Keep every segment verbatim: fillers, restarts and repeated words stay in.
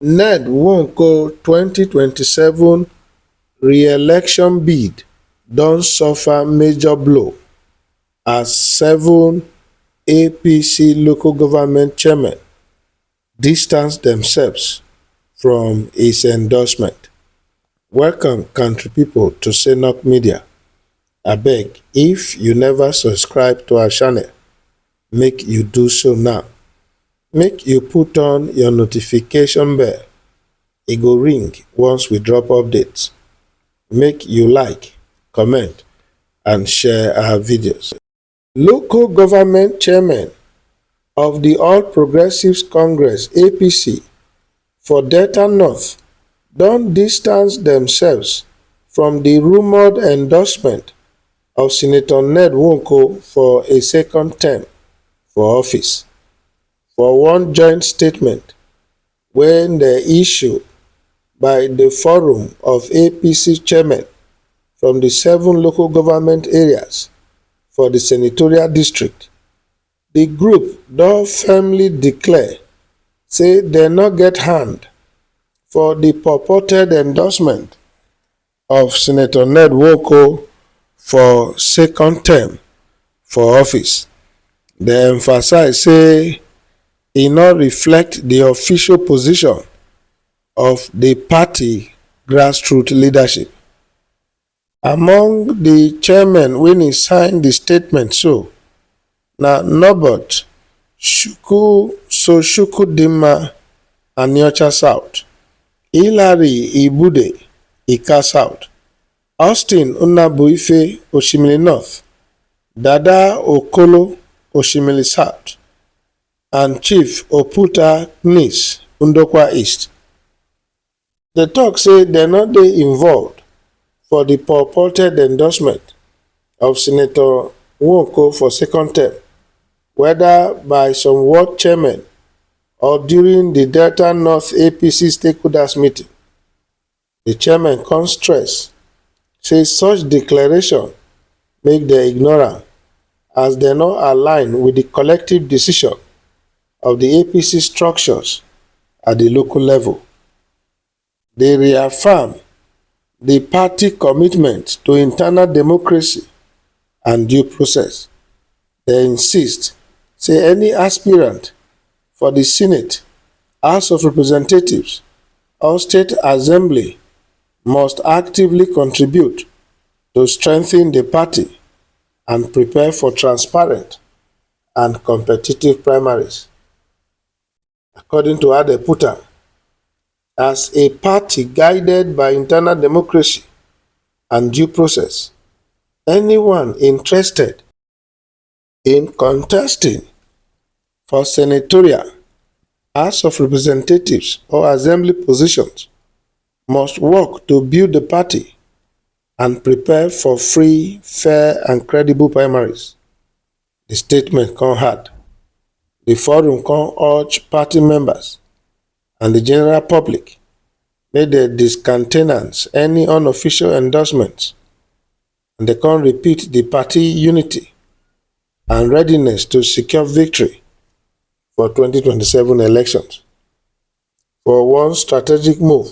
Ned Nwoko twenty twenty-seven re-election bid don suffer major blow as seven A P C local government chairmen distance themselves from his endorsement. Welcome, country people, to Senok Media. Abeg, if you never subscribe to our channel, make you do so now. Make you put on your notification bell. E go ring once we drop updates. Make you like, comment, and share our videos. Local government chairman of the All Progressives Congress, A P C, for Delta North don distance themselves from the rumored endorsement of Senator Ned Nwoko for a second term for office. For one joint statement wey dem issue by the Forum of A P C chairmen from the seven local government areas for the senatorial district, the group don firmly declare say dem no get hand for the purported endorsement of Senator Ned Nwoko for second term for office. Dem emphasize say e no reflect the official position of the party grassroots leadership. Among the chairmen wey sign the statement so na Norbert Chukwu Sochukwudimma, Aniocha South, Hilary Ibude, Ika South, Austin Nnabuife, Oshimili North, Dada Okolo, Oshimili South, and Chief Oputa Knis, Ndokwa East. Dem talk say dem no dey involved for the purported endorsement of Senator Nwoko for second term, whether by some ward chairmen or during the Delta North A P C stakeholders meeting. The chairman come stress say such declaration make dem ignore am, as dem no align with the collective decision of the A P C structures at the local level. Dem reaffirm the party commitment to internal democracy and due process. Dem insist say any aspirant for the Senate, House of Representatives, or State Assembly must actively contribute to strengthen the party and prepare for transparent and competitive primaries. According to how dem put am, as a party guided by internal democracy and due process, anyone interested in contesting for senatorial, House of Representatives, or Assembly positions must work to build the party and prepare for free, fair, and credible primaries. The statement come hard. The Forum come urge party members and the general public make dem discountenance any unofficial endorsements, and dem come repeat the party unity and readiness to secure victory for twenty twenty-seven elections. For one strategic move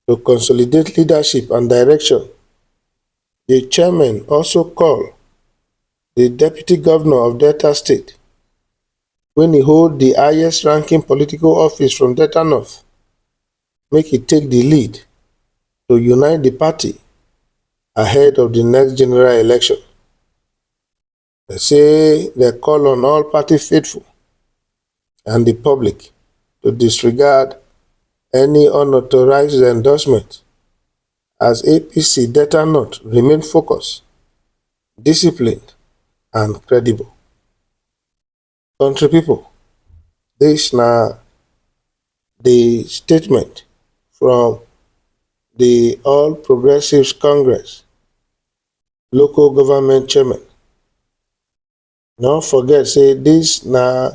to consolidate leadership and direction, the chairman also call the deputy governor of Delta State, wey e hold the highest ranking political office from Delta North, make e take the lead to unite the party ahead of the next general election. Dem say dem call on all party faithful and the public to disregard any unauthorized endorsement, as A P C Delta North remain focused, disciplined, and credible. Country people, this na the statement from the All Progressives Congress local government chairman. No forget say this na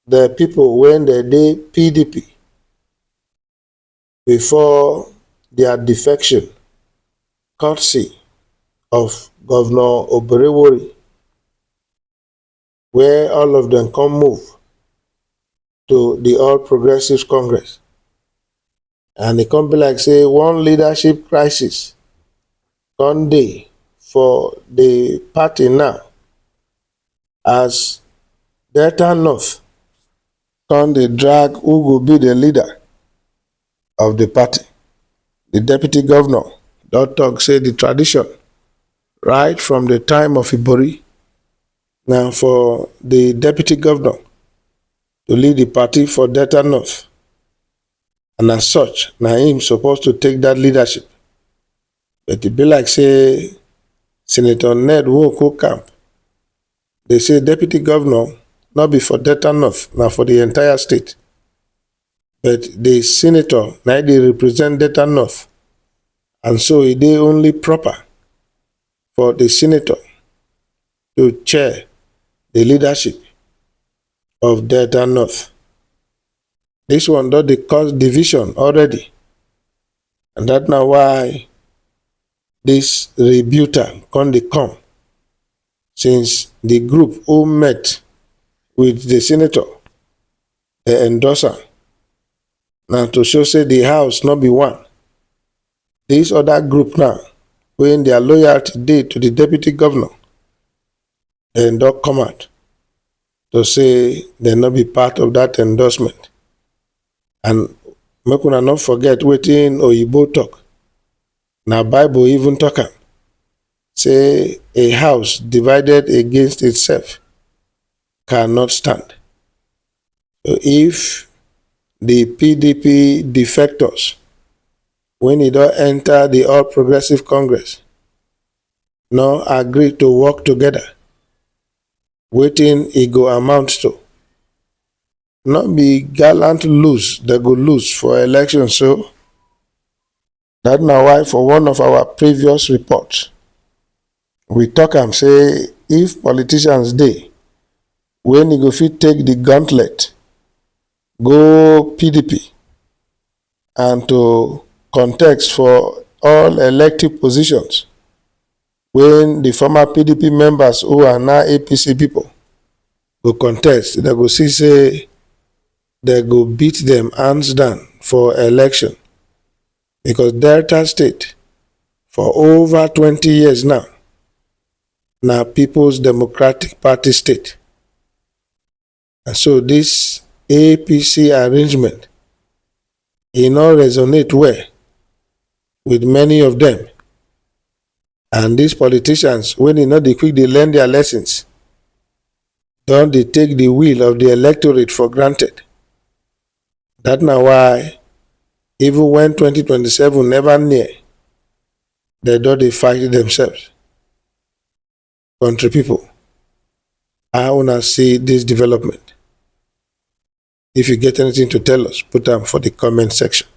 the people wey dem dey P D P before their defection, courtesy of Governor Oberewori, where all of them come move to the All Progressives Congress. And e come be like say one leadership crisis come dey for the party now, as Delta North come dey drag who go be the leader of the party. The deputy governor don talk say the tradition right from the time of Ibori na for the deputy governor to lead the party for Delta North. And as such, na him suppose to take that leadership. But e be like say Senator Ned Nwoko camp dey say deputy governor no be for Delta North, na for the entire state. But the senator na dey represent Delta North, and so e dey only proper for the senator to chair the leadership of Delta North. This one don dey cause division already, and that na why this rebuta come dey come, since the group who met with the senator dey endorse am. Na to show say the house no be one. This other group now, wey their loyalty dey to the deputy governor, dem don come out to say dem no be part of that endorsement. And make una no forget wetin Oyibo talk. Na Bible even talk am. Say a house divided against itself cannot stand. So if the P D P defectors, when e don enter the All Progressive Congress, no agree to work together, wetin e go amount to? No be gallant lose dem go lose for election. So that na why for one of our previous reports, we talk am say if politicians dey wey e go fit take the gauntlet go P D P and to contest for all elective positions, when the former P D P members who are now A P C people go contest, dem go see say dem go beat them hands down for election, because Delta State for over twenty years now na People's Democratic Party state. And so this A P C arrangement, e no resonate well with many of them. And these politicians, when e no dey quick dey learn their lessons, don dey take the will of the electorate for granted. That na why even when twenty twenty-seven never near, dem don dey fight themselves. Country people, how una see this development? If you get anything to tell us, put am for the comment section.